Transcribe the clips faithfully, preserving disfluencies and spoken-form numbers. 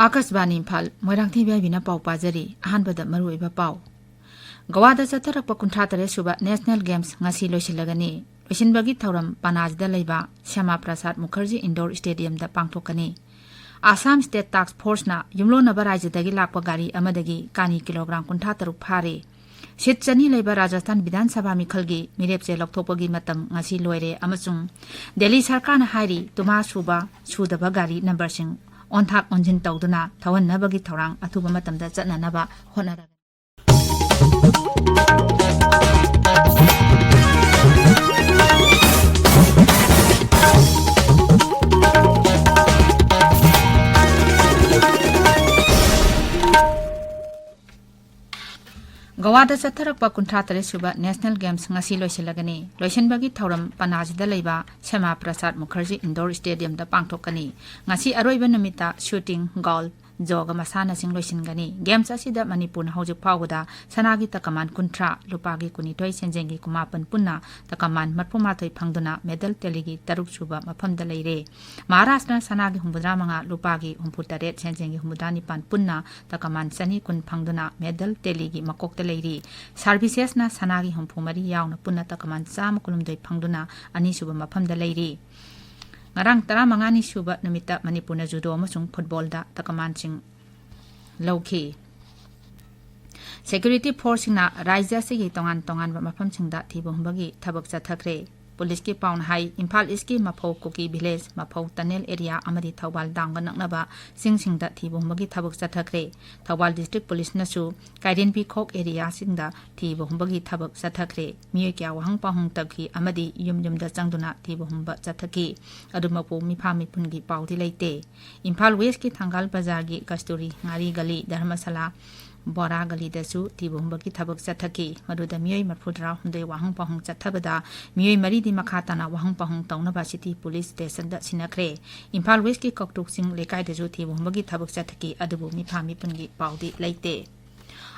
ꯑꯥꯀꯥꯁꯕꯥꯅꯤ ꯏꯝꯐꯥꯜ, ꯃꯣꯏꯔꯥꯡꯊꯦꯝ ꯏꯕꯦꯝꯕꯤꯅ ꯄꯥꯎ ꯄꯥꯖꯔꯤ꯫ ꯑꯍꯥꯟꯕꯗ ꯃꯔꯨꯑꯣꯏꯕ ꯄꯥꯎ꯫ ꯒꯋꯥꯗ ꯆꯠꯊꯔꯛꯄ ꯀꯨꯟꯊ꯭ꯔꯥ ꯇꯔꯦꯠ ꯁꯨꯕ National Games ꯉꯁꯤ ꯂꯣꯏꯁꯤꯜꯂꯒꯅꯤ꯫ ꯂꯣꯏꯁꯤꯟꯕꯒꯤ ꯊꯧꯔꯝ ꯄꯅꯥꯖꯤꯗ ꯂꯩꯕ ꯁ꯭ꯌꯥꯃꯥ ꯄ꯭ꯔꯁꯥꯗ ꯃꯨꯈꯔꯖꯤ Indoor Stadiumꯗ ꯄꯥꯡꯊꯣꯛꯀꯅꯤ꯫ ꯑꯁꯥꯝ State Task Forceꯅ ꯌꯨꯝꯂꯣꯟꯅꯕ ꯔꯥꯖ꯭ꯌꯗꯒꯤ ꯂꯥꯛꯄ ꯒꯥꯔꯤ ꯑꯃꯗꯒꯤ ꯀꯥꯅꯤ ꯀꯤꯂꯣꯒ꯭ꯔꯥꯝ ꯀꯨꯟꯊ꯭ꯔꯥ ꯇꯔꯨꯛ ꯐꯥꯔꯦ꯫ ꯁꯤꯠ ꯆꯅꯤ ꯂꯩꯕ ꯔꯥꯖꯁꯊꯥꯟ ꯕꯤꯙꯥꯟ ꯁꯚꯥ ꯃꯤꯈꯜꯒꯤ ꯃꯤꯔꯦꯞ ꯆꯦ ꯂꯧꯊꯣꯛꯄꯒꯤ ꯃꯇꯝ ꯉꯁꯤ ꯂꯣꯏꯔꯦ ꯑꯃꯁꯨꯡ ꯗꯦꯜꯂꯤ ꯁꯔꯀꯥꯔꯅ ꯍꯥꯏꯔꯤ, ꯇꯨꯃꯥ ꯁꯨꯕ ꯁꯨꯗꯕ ꯒꯥꯔꯤ ꯅꯝꯕꯔꯁꯤꯡ ꯑꯣꯟꯊꯥꯛ ꯑꯣꯟꯁꯤꯟ ꯇꯧꯗꯨꯅ ꯊꯧꯍꯟꯅꯕꯒꯤ ꯊꯧꯔꯥꯡ ꯑꯊꯨꯕ ꯃꯇꯝꯗ ꯆꯠꯅꯅꯕ ꯍꯣꯠꯅꯔꯒꯅꯤ꯫ ꯒꯋꯥꯗ ꯆꯠꯊꯔꯛꯄ ꯀꯨꯟꯊ꯭ꯔꯥ ꯇꯔꯦꯠ ꯁꯨꯕ National Games ꯉꯁꯤ ꯂꯣꯏꯁꯤꯜꯂꯒꯅꯤ꯫ ꯂꯣꯏꯁꯤꯟꯕꯒꯤ ꯊꯧꯔꯝ ꯄꯅꯥꯖꯤꯗ ꯂꯩꯕ ꯁ꯭ꯌꯥꯃꯥ ꯄ꯭ꯔꯁꯥꯗ ꯃꯨꯈꯔꯖꯤ Indoor Stadiumꯗ ꯄꯥꯡꯊꯣꯛꯀꯅꯤ꯫ ꯉꯁꯤ ꯑꯔꯣꯏꯕ ꯅꯨꯃꯤꯠꯇ shooting, golf, ꯖꯣꯒ ꯃꯁꯥꯟꯅꯁꯤꯡ ꯂꯣꯏꯁꯤꯟꯒꯅꯤ꯫ Games ꯑꯁꯤꯗ ꯃꯅꯤꯄꯨꯔꯅ ꯍꯧꯖꯤꯛ ꯐꯥꯎꯕꯗ ꯁꯅꯥꯒꯤ ꯇꯀꯃꯥꯟ ꯀꯨꯟꯊ꯭ꯔꯥ, ꯂꯨꯄꯥꯒꯤ ꯀꯨꯟꯅꯤꯊꯣꯏ, ꯁꯦꯟꯖꯦꯡꯒꯤ ꯀꯨꯟꯃꯥꯄꯟ ꯄꯨꯟꯅ ꯇꯀꯃꯥꯟ ꯃꯔꯤꯐꯨ ꯃꯥꯊꯣꯏ ꯐꯪꯗꯨꯅ medal tallyꯒꯤ ꯇꯔꯨꯛ ꯁꯨꯕ ꯃꯐꯝꯗ ꯂꯩꯔꯦ꯫ ꯃꯍꯥꯔꯥꯁꯇ꯭ꯔꯅ ꯁꯅꯥꯒꯤ ꯍꯨꯝꯐꯨꯇꯔꯥ ꯃꯉꯥ, ꯂꯨꯄꯥꯒꯤ ꯍꯨꯝꯐꯨ ꯇꯔꯦꯠ, ꯁꯦꯟꯖꯦꯡꯒꯤ ꯍꯨꯝꯐꯨꯇꯔꯥ ꯅꯤꯄꯥꯟ ꯄꯨꯟꯅ ꯇꯀꯃꯥꯟ ꯆꯅꯤ ꯀꯨꯟ ꯐꯪꯗꯨꯅ medal tallyꯒꯤ ꯃꯀꯣꯛꯇ ꯂꯩꯔꯤ꯫ Servicesꯅ ꯁꯅꯥꯒꯤ ꯍꯨꯝꯐꯨ ꯃꯔꯤ ꯌꯥꯎꯅ ꯄꯨꯟꯅ ꯇꯀꯃꯥꯟ ꯆꯥꯝꯃ ꯀꯨꯟꯍꯨꯝꯗꯣꯏ ꯐꯪꯗꯨꯅ ꯑꯅꯤꯁꯨꯕ ꯃꯐꯝꯗ ꯂꯩꯔꯤ꯫ ꯉꯔꯥꯡ ꯇꯔꯥꯃꯉꯥꯅꯤ ꯁꯨꯕ ꯅꯨꯃꯤꯠꯇ ꯃꯅꯤꯄꯨꯔꯅ ꯖꯨꯗꯣ ꯑꯃꯁꯨꯡ ꯐꯨꯠꯕꯣꯜꯗ ꯇꯀꯃꯥꯟꯁꯤꯡ ꯂꯧꯈꯤ꯫ Security forceꯁꯤꯡꯅ ꯔꯥꯖ꯭ꯌ ꯑꯁꯤꯒꯤ ꯇꯣꯉꯥꯟ ꯇꯣꯉꯥꯟꯕ ꯃꯐꯝꯁꯤꯡꯗ ꯊꯤꯕ ꯍꯨꯝꯕꯒꯤ ꯊꯕꯛ ꯆꯠꯊꯈ꯭ꯔꯦ꯫ ꯄꯨꯂꯤꯁꯀꯤ ꯄꯥꯎꯅ ꯍꯥꯏ, ꯏꯝꯐꯥꯜ Eastꯀꯤ ꯃꯐꯧ ꯀꯨꯀꯤ village, ꯃꯐꯧ tunnel area ꯑꯃꯗꯤ ꯊꯧꯕꯥꯜ damꯒ ꯅꯛꯅꯕ ꯆꯤꯡꯁꯤꯡꯗ ꯊꯤꯕ ꯍꯨꯝꯕꯒꯤ ꯊꯕꯛ ꯆꯠꯊꯈ꯭ꯔꯦ꯫ ꯊꯧꯕꯥꯜ district ꯄꯨꯂꯤꯁꯅꯁꯨ ꯀꯥꯏꯔꯦꯟꯕꯤ ꯈꯣꯛ areaꯁꯤꯡꯗ ꯊꯤꯕ ꯍꯨꯝꯕꯒꯤ ꯊꯕꯛ ꯆꯠꯊꯈ꯭ꯔꯦ꯫ ꯃꯤꯑꯣꯏ ꯀꯌꯥ ꯋꯥꯍꯪ ꯄꯥꯎꯍꯪ ꯇꯧꯈꯤ ꯑꯃꯗꯤ ꯌꯨꯝ ꯌꯨꯝꯗ ꯆꯪꯗꯨꯅ ꯊꯤꯕ ꯍꯨꯝꯕ ꯆꯠꯊꯈꯤ꯫ ꯑꯗꯨꯃꯛꯄꯨ ꯃꯤꯐꯥ ꯃꯤꯄꯨꯟꯒꯤ ꯄꯥꯎꯗꯤ ꯂꯩꯇꯦ꯫ ꯏꯝꯐꯥꯜ Westꯀꯤ ꯊꯪꯒꯥꯜ ꯕꯖꯥꯔꯒꯤ ꯀꯁꯇꯨꯔꯤ, ꯉꯥꯔꯤ ꯒꯂꯤ, ꯙꯔꯃꯁꯥꯂꯥ, ꯕꯣꯔꯥ ꯒꯂꯤꯗꯁꯨ ꯊꯤꯕ ꯍꯨꯝꯕꯒꯤ ꯊꯕꯛ ꯆꯠꯊꯈꯤ꯫ ꯃꯗꯨꯗ ꯃꯤꯑꯣꯏ ꯃꯔꯤꯐꯨꯇꯔꯥꯍꯨꯝꯗꯣꯏ ꯋꯥꯍꯪ ꯄꯥꯎꯍꯪ ꯆꯠꯊꯕꯗ ꯃꯤꯑꯣꯏ ꯃꯔꯤꯗꯤ ꯃꯈꯥ ꯇꯥꯅ ꯋꯥꯍꯪ ꯄꯥꯎꯍꯪ ꯇꯧꯅꯕ city police stationꯗ ꯁꯤꯟꯅꯈ꯭ꯔꯦ꯫ ꯏꯝꯐꯥꯜ Westꯀꯤ ꯀꯧꯇ꯭ꯔꯨꯛ ꯆꯤꯡ ꯂꯩꯀꯥꯏꯗꯁꯨ ꯊꯤꯕ ꯍꯨꯝꯕꯒꯤ ꯊꯕꯛ ꯆꯠꯊꯈꯤ, ꯑꯗꯨꯕꯨ ꯃꯤꯐꯥ ꯃꯤꯄꯨꯟꯒꯤ ꯄꯥꯎꯗꯤ ꯂꯩꯇꯦ꯫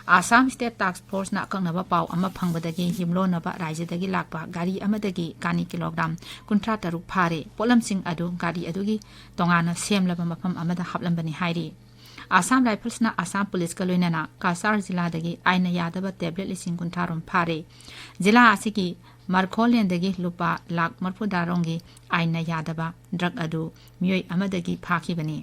ꯑꯁꯥꯝ State Task Forceꯅ ꯑꯀꯛꯅꯕ ꯄꯥꯎ ꯑꯃ ꯐꯪꯕꯗꯒꯤ ꯌꯨꯝꯂꯣꯟꯅꯕ ꯔꯥꯖ꯭ꯌꯗꯒꯤ ꯂꯥꯛꯄ ꯒꯥꯔꯤ ꯑꯃꯗꯒꯤ ꯀꯥꯅꯤ ꯀꯤꯂꯣꯒ꯭ꯔꯥꯝ ꯀꯨꯟꯊ꯭ꯔꯥ ꯇꯔꯨꯛ ꯐꯥꯔꯦ꯫ ꯄꯣꯠꯂꯝꯁꯤꯡ ꯑꯗꯨ ꯒꯥꯔꯤ ꯑꯗꯨꯒꯤ ꯇꯣꯉꯥꯟꯅ ꯁꯦꯝꯂꯕ ꯃꯐꯝ ꯑꯃꯗ ꯍꯥꯞꯂꯝꯕꯅꯤ ꯍꯥꯏꯔꯤ꯫ ꯑꯁꯥꯝ ꯔꯥꯏꯐꯜꯁꯅ ꯑꯁꯥꯝ ꯄꯨꯂꯤꯁꯀ ꯂꯣꯏꯅꯅ ꯀꯥꯁꯥꯔ ꯖꯤꯂꯥꯗꯒꯤ ꯑꯥꯏꯟꯅ ꯌꯥꯗꯕ ꯇꯦꯕ꯭ꯂꯦꯠ ꯂꯤꯁꯤꯡ ꯀꯨꯟꯊ꯭ꯔꯥ ꯔꯣꯝ ꯐꯥꯔꯦ꯫ ꯖꯤꯂꯥ ꯑꯁꯤꯒꯤ ꯃꯔꯈꯣꯂꯦꯟꯗꯒꯤ ꯂꯨꯄꯥ ꯂꯥꯈ ꯃꯔꯐꯨꯇꯔꯥ ꯔꯣꯝꯒꯤ ꯑꯥꯏꯟꯅ ꯌꯥꯗꯕ ꯗ꯭ꯔꯒ ꯑꯗꯨ ꯃꯤꯑꯣꯏ ꯑꯃꯗꯒꯤ ꯐꯥꯈꯤꯕꯅꯤ꯫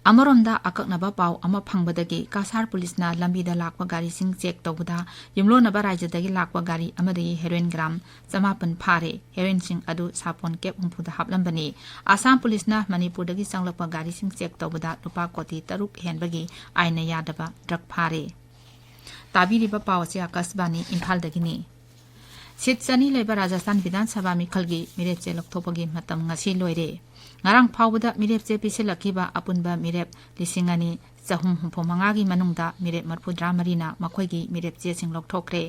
ꯑꯃꯔꯣꯝꯗ, ꯑꯀꯛꯅꯕ ꯄꯥꯎ ꯑꯃ ꯐꯪꯕꯗꯒꯤ ꯀꯥꯁꯥꯔ ꯄꯨꯂꯤꯁꯅ ꯂꯝꯕꯤꯗ ꯂꯥꯛꯄ ꯒꯥꯔꯤꯁꯤꯡ ꯆꯦꯛ ꯇꯧꯕꯗ ꯌꯨꯝꯂꯣꯟꯅꯕ ꯔꯥꯖ꯭ꯌꯗꯒꯤ ꯂꯥꯛꯄ ꯒꯥꯔꯤ ꯑꯃꯗꯒꯤ ꯍꯦꯔꯣꯏꯟ ꯒ꯭ꯔꯥꯝ ꯆꯃꯥꯄꯟ ꯐꯥꯔꯦ꯫ ꯍꯦꯔꯣꯏꯟꯁꯤꯡ ꯑꯗꯨ ꯁꯥꯄꯣꯟ ꯀꯦꯞ ꯍꯨꯝꯐꯨꯗ ꯍꯥꯞꯂꯝꯕꯅꯤ꯫ ꯑꯁꯥꯝ ꯄꯨꯂꯤꯁꯅ ꯃꯅꯤꯄꯨꯔꯗꯒꯤ ꯆꯪꯂꯛꯄ ꯒꯥꯔꯤꯁꯤꯡ ꯆꯦꯛ ꯇꯧꯕꯗ ꯂꯨꯄꯥ ꯀꯣꯇꯤ ꯇꯔꯨꯛ ꯍꯦꯟꯕꯒꯤ ꯑꯥꯏꯟꯅ ꯌꯥꯗꯕ ꯗ꯭ꯔꯒ ꯐꯥꯔꯦ꯫ ꯇꯥꯕꯤꯔꯤꯕ ꯄꯥꯎ ꯑꯁꯤ ꯑꯥꯀꯥꯁꯕꯥꯅꯤ ꯏꯝꯐꯥꯜꯗꯒꯤꯅꯤ꯫ ꯁꯤꯠ ꯆꯅꯤ ꯂꯩꯕ ꯔꯥꯖꯁꯊꯥꯟ ꯕꯤꯙꯥꯟ ꯁꯚꯥ ꯃꯤꯈꯜꯒꯤ ꯃꯤꯔꯦꯞ ꯆꯦ ꯂꯧꯊꯣꯛꯄꯒꯤ ꯃꯇꯝ ꯉꯁꯤ ꯂꯣꯏꯔꯦ꯫ ꯉꯔꯥꯡ ꯐꯥꯎꯕꯗ ꯃꯤꯔꯦꯞ ꯆꯦ ꯄꯤꯁꯤꯜꯂꯛꯈꯤꯕ ꯑꯄꯨꯟꯕ ꯃꯤꯔꯦꯞ ꯂꯤꯁꯤꯡ ꯑꯅꯤ ꯆꯍꯨꯝ ꯍꯨꯝꯐꯨ ꯃꯉꯥꯒꯤ ꯃꯅꯨꯡꯗ ꯃꯤꯔꯦꯞ ꯃꯔꯐꯨꯇꯔꯥ ꯃꯔꯤꯅ ꯃꯈꯣꯏꯒꯤ ꯃꯤꯔꯦꯞ ꯆꯦꯁꯤꯡ ꯂꯧꯊꯣꯛꯈ꯭ꯔꯦ꯫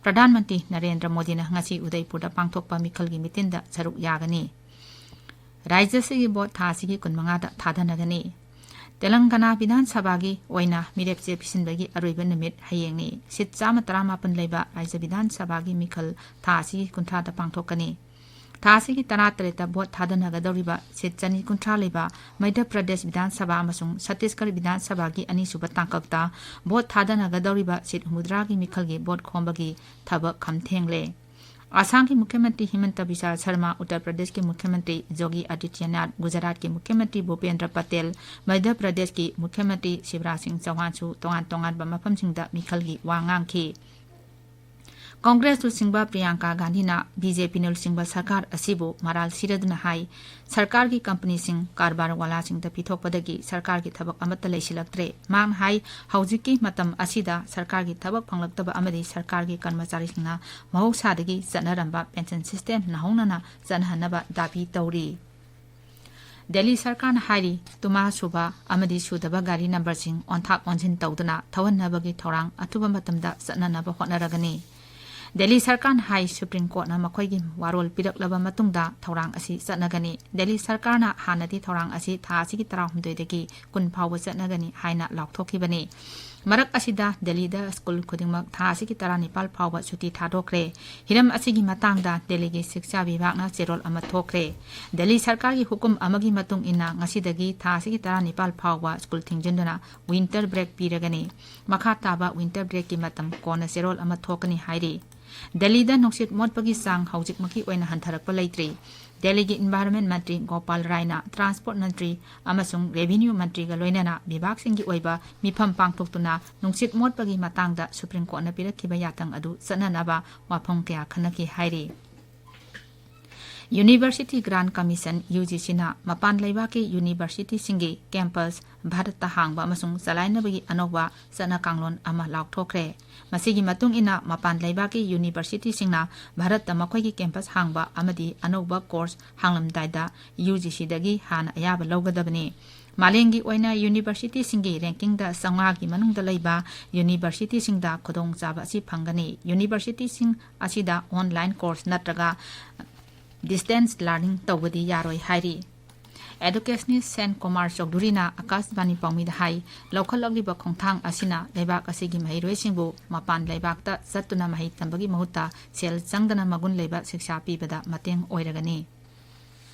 ꯄ꯭ꯔꯙꯥꯟ ꯃꯟꯇ꯭ꯔꯤ ꯅꯔꯦꯟꯗ꯭ꯔ ꯃꯣꯗꯤꯅ ꯉꯁꯤ ꯎꯗꯩꯄꯨꯔꯗ ꯄꯥꯡꯊꯣꯛꯄ ꯃꯤꯈꯜꯒꯤ ꯃꯤꯇꯤꯟꯗ ꯁꯔꯨꯛ ꯌꯥꯒꯅꯤ꯫ ꯔꯥꯖ꯭ꯌ ꯑꯁꯤꯒꯤ ꯚꯣꯠ ꯊꯥ ꯑꯁꯤꯒꯤ ꯀꯨꯟꯃꯉꯥꯗ ꯊꯥꯗꯅꯒꯅꯤ꯫ ꯇꯦꯂꯪꯒꯅꯥ ꯕꯤꯙꯥꯟ ꯁꯚꯥꯒꯤ ꯑꯣꯏꯅ ꯃꯤꯔꯦꯞ ꯆꯦ ꯄꯤꯁꯤꯟꯕꯒꯤ ꯑꯔꯣꯏꯕ ꯅꯨꯃꯤꯠ ꯍꯌꯦꯡꯅꯤ꯫ ꯁꯤꯠ ꯆꯥꯝꯃ ꯇꯔꯥꯃꯥꯄꯟ ꯂꯩꯕ ꯔꯥꯖ꯭ꯌ ꯕꯤꯙꯥꯟ ꯁꯚꯥꯒꯤ ꯃꯤꯈꯜ ꯊꯥ ꯑꯁꯤꯒꯤ ꯀꯨꯟꯊ꯭ꯔꯥꯗ ꯄꯥꯡꯊꯣꯛꯀꯅꯤ꯫ ꯊꯥ ꯑꯁꯤꯒꯤ ꯇꯔꯥꯇꯔꯦꯠꯇ ꯚꯣꯠ ꯊꯥꯗꯅꯒꯗꯧꯔꯤꯕ ꯁꯤꯠ ꯆꯅꯤ ꯀꯨꯟꯊ꯭ꯔꯥ ꯂꯩꯕ ꯃꯙ꯭ꯌ ꯄ꯭ꯔꯗꯦꯁ ꯕꯤꯙꯥꯟ ꯁꯚꯥ ꯑꯃꯁꯨꯡ ꯁꯠꯇꯤꯁꯒꯔ ꯕꯤꯙꯥꯟ ꯁꯚꯥꯒꯤ ꯑꯅꯤꯁꯨꯕ ꯇꯥꯡꯀꯛꯇ ꯚꯣꯠ ꯊꯥꯗꯅꯒꯗꯧꯔꯤꯕ ꯁꯤꯠ ꯍꯨꯝꯐꯨꯇꯔꯥꯒꯤ ꯃꯤꯈꯜꯒꯤ ꯚꯣꯠ ꯈꯣꯝꯕꯒꯤ ꯊꯕꯛ ꯈꯝ ꯊꯦꯡꯂꯦ꯫ ꯑꯁꯥꯝꯒꯤ ꯃꯨꯈ꯭ꯌ ꯃꯟꯇ꯭ꯔꯤ ꯍꯤꯃꯟꯇ ꯕꯤꯁ꯭ꯋ ꯁꯔꯃ, ꯎꯠꯇꯔ ꯄ꯭ꯔꯗꯦꯁꯀꯤ ꯃꯨꯈ꯭ꯌ ꯃꯟꯇ꯭ꯔꯤ ꯖꯣꯒꯤ ꯑꯗꯤꯇ꯭ꯌꯅꯥꯊ, ꯒꯨꯖꯔꯥꯠꯀꯤ ꯃꯨꯈ꯭ꯌ ꯃꯟꯇ꯭ꯔꯤ ꯚꯨꯄꯦꯟꯗ꯭ꯔ ꯄꯇꯦꯜ, ꯃꯙ꯭ꯌ ꯄ꯭ꯔꯗꯦꯁꯀꯤ ꯃꯨꯈ꯭ꯌ ꯃꯟꯇ꯭ꯔꯤ ꯁꯤꯕꯔꯥꯖ ꯁꯤꯡ ꯆꯧꯍꯥꯟꯁꯨ ꯇꯣꯉꯥꯟ ꯇꯣꯉꯥꯟꯕ ꯃꯐꯝꯁꯤꯡꯗ ꯃꯤꯈꯜꯒꯤ ꯋꯥ ꯉꯥꯡꯈꯤ꯫ ꯀꯪꯒ꯭ꯔꯦꯁ ꯂꯨꯆꯤꯡꯕ ꯄ꯭ꯔꯤꯌꯥꯡꯀꯥ ꯒꯥꯟꯙꯤꯅ ꯕꯤ ꯖꯦ ꯄꯤꯅ ꯂꯨꯆꯤꯡꯕ ꯁꯔꯀꯥꯔ ꯑꯁꯤꯕꯨ ꯃꯔꯥꯜ ꯁꯤꯔꯗꯨꯅ ꯍꯥꯏ, ꯁꯔꯀꯥꯔꯒꯤ ꯀꯝꯄꯅꯤꯁꯤꯡ ꯀꯔꯕꯥꯔ ꯋꯥꯂꯥꯁꯤꯡꯗ ꯄꯤꯊꯣꯛꯄꯗꯒꯤ ꯁꯔꯀꯥꯔꯒꯤ ꯊꯕꯛ ꯑꯃꯠꯇ ꯂꯩꯁꯤꯜꯂꯛꯇ꯭ꯔꯦ꯫ ꯃꯍꯥꯛꯅ ꯍꯥꯏ, ꯍꯧꯖꯤꯛꯀꯤ ꯃꯇꯝ ꯑꯁꯤꯗ ꯁꯔꯀꯥꯔꯒꯤ ꯊꯕꯛ ꯐꯪꯂꯛꯇꯕ ꯑꯃꯗꯤ ꯁꯔꯀꯥꯔꯒꯤ ꯀꯔꯃꯆꯥꯔꯤꯁꯤꯡꯅ ꯃꯍꯧꯁꯥꯗꯒꯤ ꯆꯠꯅꯔꯝꯕ ꯄꯦꯟꯁꯟ ꯁꯤꯁꯇꯦꯝ ꯅꯧꯍꯧꯅꯅ ꯆꯠꯅꯍꯟꯅꯕ ꯗꯥꯕꯤ ꯇꯧꯔꯤ꯫ ꯗꯦꯜꯂꯤ ꯁꯔꯀꯥꯔꯅ ꯍꯥꯏꯔꯤ, ꯇꯨꯃꯥ ꯁꯨꯕ ꯑꯃꯗꯤ ꯁꯨꯗꯕ ꯒꯥꯔꯤ ꯅꯝꯕꯔꯁꯤꯡ ꯑꯣꯟꯊꯥꯛ ꯑꯣꯟꯁꯤꯟ ꯇꯧꯗꯨꯅ ꯊꯧꯍꯟꯅꯕꯒꯤ ꯊꯧꯔꯥꯡ ꯑꯊꯨꯕ ꯃꯇꯝꯗ ꯆꯠꯅꯅꯕ ꯍꯣꯠꯅꯔꯒꯅꯤ꯫ ꯗꯦꯜꯂꯤ ꯁꯔꯀꯥꯔꯅ ꯍꯥꯏ, ꯁꯨꯄ꯭ꯔꯤꯝ ꯀꯣꯔꯠꯅ ꯃꯈꯣꯏꯒꯤ ꯋꯥꯔꯣꯜ ꯄꯤꯔꯛꯂꯕ ꯃꯇꯨꯡꯗ ꯊꯧꯔꯥꯡ ꯑꯁꯤ ꯆꯠꯅꯒꯅꯤ꯫ ꯗꯦꯜꯂꯤ ꯁꯔꯀꯥꯔꯅ ꯍꯥꯟꯅꯗꯤ ꯊꯧꯔꯥꯡ ꯑꯁꯤ ꯊꯥ ꯑꯁꯤꯒꯤ ꯇꯔꯥꯍꯨꯝꯗꯣꯏꯗꯒꯤ ꯀꯨꯟ ꯐꯥꯎꯕ ꯆꯠꯅꯒꯅꯤ ꯍꯥꯏꯅ ꯂꯥꯎꯊꯣꯛꯈꯤꯕꯅꯤ꯫ ꯃꯔꯛ ꯑꯁꯤꯗ ꯗꯦꯜꯂꯤꯗ ꯁ꯭ꯀꯨꯜ ꯈꯨꯗꯤꯡꯃꯛ ꯊꯥ ꯑꯁꯤꯒꯤ ꯇꯔꯥꯅꯤꯄꯥꯜ ꯐꯥꯎꯕ ꯁꯨꯇꯤ ꯊꯥꯗꯣꯛꯈ꯭ꯔꯦ꯫ ꯍꯤꯔꯝ ꯑꯁꯤꯒꯤ ꯃꯇꯥꯡꯗ ꯗꯦꯜꯂꯤꯒꯤ ꯁꯤꯛꯁꯥ ꯕꯤꯚꯥꯒꯅ ꯆꯦꯔꯣꯜ ꯑꯃ ꯊꯣꯛꯈ꯭ꯔꯦ꯫ ꯗꯦꯜꯂꯤ ꯁꯔꯀꯥꯔꯒꯤ ꯍꯨꯀꯨꯝ ꯑꯃꯒꯤ ꯃꯇꯨꯡ ꯏꯟꯅ ꯉꯁꯤꯗꯒꯤ ꯊꯥ ꯑꯁꯤꯒꯤ ꯇꯔꯥꯅꯤꯄꯥꯜ ꯐꯥꯎꯕ ꯁ꯭ꯀꯨꯜ ꯊꯤꯡꯖꯤꯟꯗꯨꯅ ꯋꯤꯟꯇꯔ ꯕ꯭ꯔꯦꯛ ꯄꯤꯔꯒꯅꯤ꯫ ꯃꯈꯥ ꯇꯥꯕ ꯋꯤꯟꯇꯔ ꯕ꯭ꯔꯦꯛꯀꯤ ꯃꯇꯝ ꯀꯣꯟꯅ ꯆꯦꯔꯣꯜ ꯑꯃ ꯊꯣꯛꯀꯅꯤ ꯍꯥꯏꯔꯤ꯫ ꯗꯦꯜꯂꯤꯗ ꯅꯨꯡꯁꯤꯠ ꯃꯣꯠꯄꯒꯤ ꯆꯥꯡ ꯍꯧꯖꯤꯛꯃꯛꯀꯤ ꯑꯣꯏꯅ ꯍꯟꯊꯔꯛꯄ ꯂꯩꯇ꯭ꯔꯤ꯫ ꯗꯦꯜꯂꯤꯒꯤ ꯏꯟꯚꯥꯏꯔꯣꯟꯃꯦꯟ ꯃꯟꯇ꯭ꯔꯤ ꯒꯣꯄꯥꯜ ꯔꯥꯏꯅ, ꯇ꯭ꯔꯥꯟꯁꯄꯣꯔꯠ ꯃꯟꯇ꯭ꯔꯤ ꯑꯃꯁꯨꯡ ꯔꯦꯚꯤꯅ꯭ꯌꯨ ꯃꯟꯇ꯭ꯔꯤꯒ ꯂꯣꯏꯅꯅ ꯕꯤꯚꯥꯒꯁꯤꯡꯒꯤ ꯑꯣꯏꯕ ꯃꯤꯐꯝ ꯄꯥꯡꯊꯣꯛꯇꯨꯅ ꯅꯨꯡꯁꯤꯠ ꯃꯣꯠꯄꯒꯤ ꯃꯇꯥꯡꯗ ꯁꯨꯄ꯭ꯔꯤꯝ ꯀꯣꯔꯠꯅ ꯄꯤꯔꯛꯈꯤꯕ ꯌꯥꯊꯪ ꯑꯗꯨ ꯆꯠꯅꯅꯕ ꯋꯥꯐꯝ ꯀꯌꯥ ꯈꯟꯅꯈꯤ ꯍꯥꯏꯔꯤ꯫ University Grant Commission, UGCꯅ ꯃꯄꯥꯟ ꯂꯩꯕꯥꯛꯀꯤ ꯌꯨꯅꯤꯚꯔꯁꯤꯇꯤꯁꯤꯡꯒꯤ ꯀꯦꯝꯄꯁ ꯚꯥꯔꯠꯇ ꯍꯥꯡꯕ ꯑꯃꯁꯨꯡ ꯆꯂꯥꯏꯅꯕꯒꯤ ꯑꯅꯧꯕ ꯆꯠꯅ ꯀꯥꯡꯂꯣꯟ ꯑꯃ ꯂꯥꯎꯊꯣꯛꯈ꯭ꯔꯦ꯫ ꯃꯁꯤꯒꯤ ꯃꯇꯨꯡ ꯏꯟꯅ, ꯃꯄꯥꯟ ꯂꯩꯕꯥꯛꯀꯤ ꯌꯨꯅꯤꯚꯔꯁꯤꯇꯤꯁꯤꯡꯅ ꯚꯥꯔꯠꯇ ꯃꯈꯣꯏꯒꯤ ꯀꯦꯝꯄꯁ ꯍꯥꯡꯕ ꯑꯃꯗꯤ ꯑꯅꯧꯕ ꯀꯣꯔꯁ ꯍꯥꯡꯂꯝꯗꯥꯏꯗ UGCꯗꯒꯤ ꯍꯥꯟꯅ ꯑꯌꯥꯕ ꯂꯧꯒꯗꯕꯅꯤ꯫ ꯃꯥꯂꯦꯝꯒꯤ ꯑꯣꯏꯅ ꯌꯨꯅꯤꯚꯔꯁꯤꯇꯤꯁꯤꯡꯒꯤ ꯔꯦꯡꯀꯤꯡꯗ ꯆꯥꯝꯃꯉꯥꯒꯤ ꯃꯅꯨꯡꯗ ꯂꯩꯕ ꯌꯨꯅꯤꯚꯔꯁꯤꯇꯤꯁꯤꯡꯗ ꯈꯨꯗꯣꯡꯆꯥꯕ ꯑꯁꯤ ꯐꯪꯒꯅꯤ꯫ ꯌꯨꯅꯤꯚꯔꯁꯤꯇꯤꯁꯤꯡ ꯑꯁꯤꯗ ꯑꯣꯟꯂꯥꯏꯟ ꯀꯣꯔꯁ ꯅꯠꯇ꯭ꯔꯒ ꯗꯤꯁꯇꯦꯟꯁ ꯂꯔꯅꯤꯡ ꯇꯧꯕꯗꯤ ꯌꯥꯔꯣꯏ ꯍꯥꯏꯔꯤ꯫ ꯑꯦꯗꯨꯀꯦꯁꯅꯤꯁ ꯁꯦꯟ ꯀꯨꯃꯥꯔ ꯆꯧꯙꯨꯔꯤꯅ ꯑꯀꯥꯁꯕꯥꯅꯤ ꯄꯥꯎꯃꯤꯗ ꯍꯥꯏ, ꯂꯧꯈꯠꯂꯛꯂꯤꯕ ꯈꯣꯡꯊꯥꯡ ꯑꯁꯤꯅ ꯂꯩꯕꯥꯛ ꯑꯁꯤꯒꯤ ꯃꯍꯩꯔꯣꯏꯁꯤꯡꯕꯨ ꯃꯄꯥꯟ ꯂꯩꯕꯥꯛꯇ ꯆꯠꯇꯨꯅ ꯃꯍꯩ ꯇꯝꯕꯒꯤ ꯃꯍꯨꯠꯇ ꯁꯦꯜ ꯆꯪꯗꯅ ꯃꯒꯨꯟ ꯂꯩꯕ ꯁꯤꯛꯁꯥ ꯄꯤꯕꯗ ꯃꯇꯦꯡ ꯑꯣꯏꯔꯒꯅꯤ꯫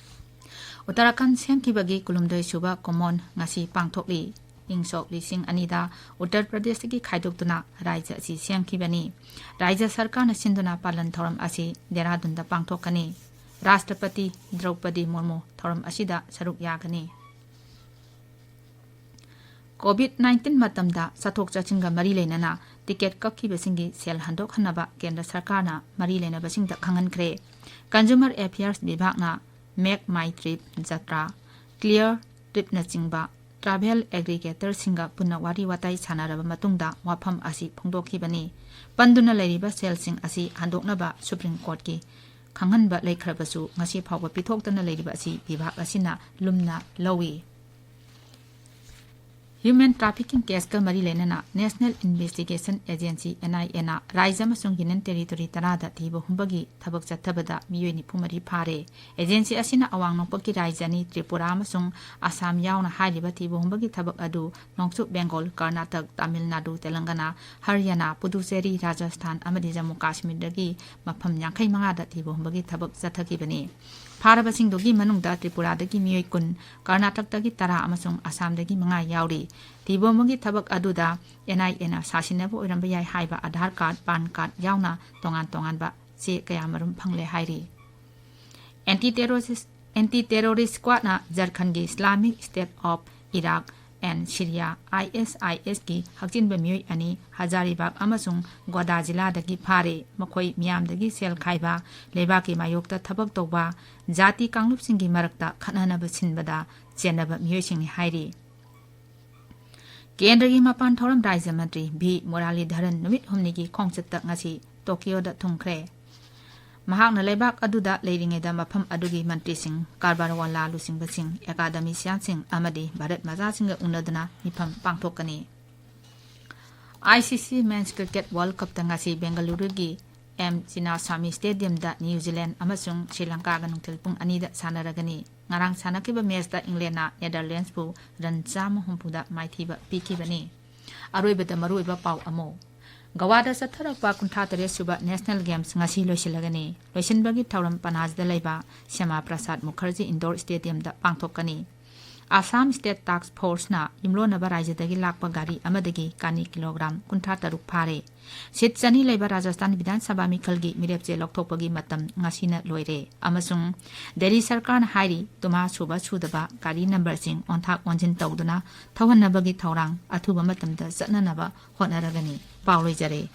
ꯎꯠꯇꯔꯥꯈꯟꯗ ꯁꯦꯝꯈꯤꯕꯒꯤ ꯀꯨꯟꯍꯨꯝꯗꯣꯏ ꯁꯨꯕ ꯀꯨꯝꯑꯣꯟ ꯉꯁꯤ ꯄꯥꯡꯊꯣꯛꯂꯤ꯫ ꯏꯪ ꯁꯣꯛ ꯂꯤꯁꯤꯡ ꯑꯅꯤꯗ ꯎꯠꯇꯔ ꯄ꯭ꯔꯗꯦꯁꯇꯒꯤ ꯈꯥꯏꯗꯣꯛꯇꯨꯅ ꯔꯥꯖ꯭ꯌ ꯑꯁꯤ ꯁꯦꯝꯈꯤꯕꯅꯤ꯫ ꯔꯥꯖ꯭ꯌ ꯁꯔꯀꯥꯔꯅ ꯁꯤꯟꯗꯨꯅ ꯄꯥꯂꯟ ꯊꯧꯔꯝ ꯑꯁꯤ ꯗꯦꯔꯥꯗꯨꯟꯗ ꯄꯥꯡꯊꯣꯛꯀꯅꯤ꯫ ꯔꯥꯁꯇ꯭ꯔꯄꯇꯤ ꯗ꯭ꯔꯧꯄꯗꯤ ꯃꯨꯔꯃꯨ ꯊꯧꯔꯝ ꯑꯁꯤꯗ ꯁꯔꯨꯛ ꯌꯥꯒꯅꯤ꯫ ꯀꯣꯚꯤꯗ ꯅꯥꯏꯟꯇꯤꯟ ꯃꯇꯝꯗ ꯆꯠꯊꯣꯛ ꯆꯠꯁꯤꯟꯒ ꯃꯔꯤ ꯂꯩꯅꯅ ꯇꯤꯀꯦꯠ ꯀꯛꯈꯤꯕꯁꯤꯡꯒꯤ ꯁꯦꯜ ꯍꯟꯗꯣꯛꯍꯟꯅꯕ ꯀꯦꯟꯗ꯭ꯔ ꯁꯔꯀꯥꯔꯅ ꯃꯔꯤ ꯂꯩꯅꯕꯁꯤꯡꯗ ꯈꯪꯍꯟꯈ꯭ꯔꯦ꯫ ꯀꯟꯖꯨꯃꯔ ꯑꯦꯐꯤꯌꯔꯁ ꯕꯤꯚꯥꯒꯅ ꯃꯦꯛ ꯃꯥꯏ ꯇ꯭ꯔꯤꯞ, ꯖꯇ꯭ꯔꯥ, ꯀ꯭ꯂꯤꯌꯔ ꯇ꯭ꯔꯤꯞꯅꯆꯤꯡꯕ ꯇ꯭ꯔꯥꯚꯦꯜ ꯑꯦꯒ꯭ꯔꯤꯒꯦꯇꯔꯁꯤꯡꯒ ꯄꯨꯟꯅ ꯋꯥꯔꯤ ꯋꯥꯇꯥꯏ ꯁꯥꯟꯅꯔꯕ ꯃꯇꯨꯡꯗ ꯋꯥꯐꯝ ꯑꯁꯤ ꯐꯣꯡꯗꯣꯛꯈꯤꯕꯅꯤ꯫ ꯄꯟꯗꯨꯅ ꯂꯩꯔꯤꯕ ꯁꯦꯜꯁꯤꯡ ꯑꯁꯤ ꯍꯟꯗꯣꯛꯅꯕ ꯁꯨꯄ꯭ꯔꯤꯝ ꯀꯣꯔꯠꯀꯤ ꯈꯪꯍꯟꯕ ꯂꯩꯈ꯭ꯔꯕꯁꯨ, ꯉꯁꯤ ꯐꯥꯎꯕ ꯄꯤꯊꯣꯛꯇꯅ ꯂꯩꯔꯤꯕ ꯑꯁꯤ ꯕꯤꯚꯥꯒ ꯑꯁꯤꯅ ꯂꯨꯝꯅ ꯂꯧꯏ꯫ Human trafficking case ꯀ ꯃꯔꯤ ꯂꯩꯅꯅ National Investigation Agency, N I A ꯅ ꯔꯥꯏꯖ꯭ꯌ ꯑꯃꯁꯨꯡ Union Territory ꯇꯔꯥꯗ ꯊꯤꯕ ꯍꯨꯝꯕꯒꯤ ꯊꯕꯛ ꯆꯠꯊꯕꯗ ꯃꯤꯑꯣꯏ ꯅꯤꯐꯨ ꯃꯔꯤ ꯐꯥꯔꯦ꯫ Agency ꯑꯁꯤꯅ ꯑꯋꯥꯡ ꯅꯣꯡꯄꯣꯛꯀꯤ ꯔꯥꯏꯖ꯭ꯌ ꯑꯅꯤ ꯇ꯭ꯔꯤꯄꯨꯔꯥ ꯑꯃꯁꯨꯡ ꯑꯁꯥꯝ ꯌꯥꯎꯅ ꯍꯥꯏꯔꯤꯕ ꯊꯤꯕ ꯍꯨꯝꯕꯒꯤ ꯊꯕꯛ ꯑꯗꯨ ꯅꯣꯡꯆꯨꯞ ꯕꯦꯡꯒꯣꯜ, ꯀꯔꯅꯥꯇꯛ, ꯇꯥꯃꯤꯜ ꯅꯥꯗꯨ, ꯇꯦꯂꯪꯒꯅꯥ, ꯍꯔꯤꯌꯥꯅꯥ, ꯄꯨꯗꯨꯆꯦꯔꯤ, ꯔꯥꯖꯁꯊꯥꯟ ꯑꯃꯗꯤ ꯖꯝꯃꯨ ꯀꯥꯁꯃꯤꯔꯗꯒꯤ ꯃꯐꯝ ꯌꯥꯡꯈꯩ ꯃꯉꯥꯗ ꯊꯤꯕ ꯍꯨꯝꯕꯒꯤ ꯊꯕꯛ ꯆꯠꯊꯈꯤꯕꯅꯤ꯫ ꯐꯥꯔꯕꯁꯤꯡꯗꯨꯒꯤ ꯃꯅꯨꯡꯗ ꯇ꯭ꯔꯤꯄꯨꯔꯥꯗꯒꯤ ꯃꯤꯑꯣꯏ ꯀꯨꯟ, ꯀꯔꯅꯥꯇꯛꯇꯒꯤ ꯇꯔꯥ ꯑꯃꯁꯨꯡ ꯑꯁꯥꯝꯗꯒꯤ ꯃꯉꯥ ꯌꯥꯎꯔꯤ꯫ ꯊꯤꯕ ꯍꯨꯝꯕꯒꯤ ꯊꯕꯛ ꯑꯗꯨꯗ N I A ꯅ ꯁꯥꯁꯤꯟꯅꯕ ꯑꯣꯏꯔꯝꯕ ꯌꯥꯏ ꯍꯥꯏꯕ ꯑꯥꯙꯥꯔ ꯀꯥꯔꯗ, ꯄꯥꯟ ꯀꯥꯔꯗ ꯌꯥꯎꯅ ꯇꯣꯉꯥꯟ ꯇꯣꯉꯥꯟꯕ ꯆꯦ ꯀꯌꯥꯃꯔꯨꯝ ꯐꯪꯂꯦ ꯍꯥꯏꯔꯤ꯫ Anti-terrorist, Anti-Terrorist Squad ꯅ ꯖꯔꯈꯟꯒꯤ Islamic State of Iraq and Syria, I S I S ꯀꯤ ꯍꯛꯆꯤꯟꯕ ꯃꯤꯑꯣꯏ ꯑꯅꯤ ꯍꯖꯥꯔꯤꯕꯥꯒ ꯑꯃꯁꯨꯡ ꯒꯣꯗꯥ ꯖꯤꯂꯥꯗꯒꯤ ꯐꯥꯔꯦ꯫ ꯃꯈꯣꯏ ꯃꯤꯌꯥꯝꯗꯒꯤ ꯁꯦꯜ ꯈꯥꯏꯕ, ꯂꯩꯕꯥꯛꯀꯤ ꯃꯥꯌꯣꯛꯇ ꯊꯕꯛ ꯇꯧꯕ, ꯖꯥꯇꯤ ꯀꯥꯡꯂꯨꯞꯁꯤꯡꯒꯤ ꯃꯔꯛꯇ ꯈꯠꯅꯅꯕ ꯁꯤꯟꯕꯗ ꯆꯦꯟꯅꯕ ꯃꯤꯑꯣꯏꯁꯤꯡꯅꯤ ꯍꯥꯏꯔꯤ꯫ ꯀꯦꯟꯗ꯭ꯔꯒꯤ ꯃꯄꯥꯟ ꯊꯧꯔꯝ ꯔꯥꯖ꯭ꯌ ꯃꯟꯇ꯭ꯔꯤ ꯚꯤ ꯃꯨꯔꯥꯂꯤꯙꯔꯟ ꯅꯨꯃꯤꯠ ꯍꯨꯝꯅꯤꯒꯤ ꯈꯣꯡꯆꯠꯇ ꯉꯁꯤ ꯇꯣꯀꯤꯌꯣꯗ ꯊꯨꯡꯈ꯭ꯔꯦ꯫ ꯃꯍꯥꯛꯅ ꯂꯩꯕꯥꯛ ꯑꯗꯨꯗ ꯂꯩꯔꯤꯉꯩꯗ ꯃꯐꯝ ꯑꯗꯨꯒꯤ ꯃꯟꯇ꯭ꯔꯤꯁꯤꯡ, ꯀꯔꯕꯥꯔꯋꯥꯂꯥ ꯂꯨꯆꯤꯡꯕꯁꯤꯡ, ꯑꯦꯀꯥꯗꯃꯤꯁꯤꯌꯥꯟꯁꯤꯡ ꯑꯃꯗꯤ ꯚꯥꯔꯠ ꯃꯆꯥꯁꯤꯡꯒ ꯎꯅꯗꯨꯅ ꯃꯤꯐꯝ ꯄꯥꯡꯊꯣꯛꯀꯅꯤ꯫ I C C Men's Cricket World Cup ꯇ ꯉꯁꯤ ꯕꯦꯡꯒꯂꯨꯔꯨꯒꯤ ꯑꯦꯝ ꯆꯤꯟꯅꯥꯁ꯭ꯋꯥꯃꯤ ꯁ꯭ꯇꯦꯗꯤꯌꯝꯗ ꯅ꯭ꯌꯨ ꯖꯤꯂꯦꯟꯗ ꯑꯃꯁꯨꯡ ꯁ꯭ꯔꯤ ꯂꯪꯀꯥꯒ ꯅꯨꯡꯊꯤꯜ ꯄꯨꯡ ꯑꯅꯤꯗ ꯁꯥꯟꯅꯔꯒꯅꯤ꯫ ꯉꯔꯥꯡ ꯁꯥꯟꯅꯈꯤꯕ ꯃꯦꯆꯇ ꯏꯪꯂꯦꯟꯅ ꯅꯦꯗꯔꯂꯦꯟꯗꯁꯄꯨ ꯔꯟ ꯆꯥꯝꯃ ꯍꯨꯝꯐꯨꯗ ꯃꯥꯏꯊꯤꯕ ꯄꯤꯈꯤꯕꯅꯤ꯫ ꯑꯔꯣꯏꯕꯗ ꯃꯔꯨꯑꯣꯏꯕ ꯄꯥꯎ ꯑꯃꯨꯛ꯫ ꯒꯋꯥꯗ ꯆꯠꯊꯔꯛꯄ ꯀꯨꯟꯊ꯭ꯔꯥ ꯇꯔꯦꯠ ꯁꯨꯕ National Games ꯉꯁꯤ ꯂꯣꯏꯁꯤꯜꯂꯒꯅꯤ꯫ ꯂꯣꯏꯁꯤꯟꯕꯒꯤ ꯊꯧꯔꯝ ꯄꯅꯥꯖꯤꯗ ꯂꯩꯕ ꯁ꯭ꯌꯥꯃꯥ ꯄ꯭ꯔꯁꯥꯗ ꯃꯨꯈꯔꯖꯤ ꯏꯟꯗꯣꯔ ꯁ꯭ꯇꯦꯗꯤꯌꯝꯗ ꯄꯥꯡꯊꯣꯛꯀꯅꯤ꯫ ꯑꯁꯥꯝ ꯁ꯭ꯇꯦꯠ ꯇꯥꯛꯁ ꯐꯣꯔꯁꯅ ꯌꯨꯝꯂꯣꯟꯅꯕ ꯔꯥꯖ꯭ꯌꯗꯒꯤ ꯂꯥꯛꯄ ꯒꯥꯔꯤ ꯑꯃꯗꯒꯤ ꯀꯥꯅꯤ ꯀꯤꯂꯣꯒ꯭ꯔꯥꯝ ꯀꯨꯟꯊ꯭ꯔꯥ ꯇꯔꯨꯛ ꯐꯥꯔꯦ꯫ ꯁꯤꯠ ꯆꯅꯤ ꯂꯩꯕ ꯔꯥꯖꯁꯊꯥꯟ ꯕꯤꯙꯥꯟ ꯁꯚꯥ ꯃꯤꯈꯜꯒꯤ ꯃꯤꯔꯦꯞꯆꯦ ꯂꯧꯊꯣꯛꯄꯒꯤ ꯃꯇꯝ ꯉꯁꯤꯅ ꯂꯣꯏꯔꯦ ꯑꯃꯁꯨꯡ ꯗꯦꯜꯂꯤ ꯁꯔꯀꯥꯔꯅ ꯍꯥꯏꯔꯤ, ꯇꯨꯃꯥ ꯁꯨꯕ ꯁꯨꯗꯕ ꯒꯥꯔꯤ ꯅꯝꯕꯔꯁꯤꯡ ꯑꯣꯟꯊꯥꯛ ꯑꯣꯟꯁꯤꯟ ꯇꯧꯗꯨꯅ ꯊꯧꯍꯟꯅꯕꯒꯤ ꯊꯧꯔꯥꯡ ꯑꯊꯨꯕ ꯃꯇꯝꯗ ꯆꯠꯅꯅꯕ ꯍꯣꯠꯅꯔꯒꯅꯤ꯫ ꯄꯥꯎ ꯂꯣꯏꯖꯔꯦ꯫